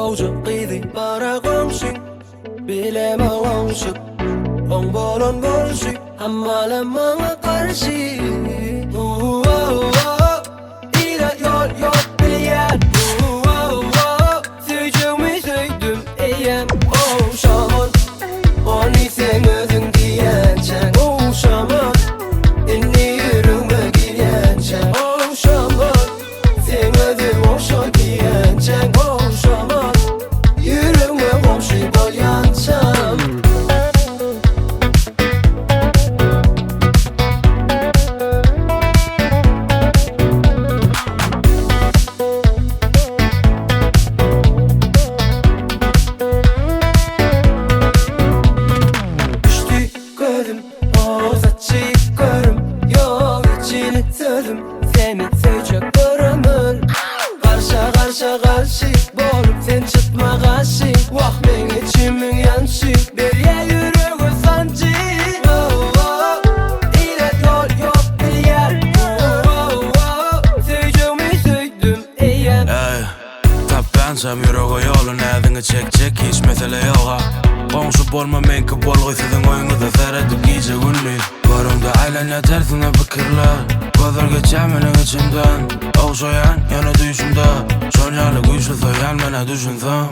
Gowja gyzy bara goňşy Bilemok oňşup Oň bolan bolşy Hamala maňa garşy Ile ýol ýok bilýän Söýjegimi söýdüm eýýäm Ogşaman Ony seň özüň diýençäň Ogşaman Indi ýüregime girýänçäň Ogşaman Seň özüň ogşa diýençäň Ogşaman Ýüregime goňşy bolýançam. Düşdi gözüm o saçy görüm Ýok içini sözüm Seni söýjek bir ömür Garşa garşa garşy bolup sen çytma gaşy Wah meň içimiň ýanşy Berýä ýürege sanjy Ile ýol ýok bilýän Söýjegimi söýdüm eýýäm. Eý, tapýançam ýürege ýoly näziňi çekjek hiç mesele ýoga. Goňşy bolma meňki bolgy siziň öýüňize seredip gije gündiz. Göremde aýlanýar tersine pikirler. Gözler geçýär meniň içimden. Ogşaýan ýöne düýşümde. Şol ýaly güýçli söýýän menä düşünseň.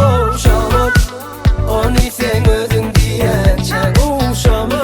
Ogşaman, ony seň özüň diýençäň Ogşaman.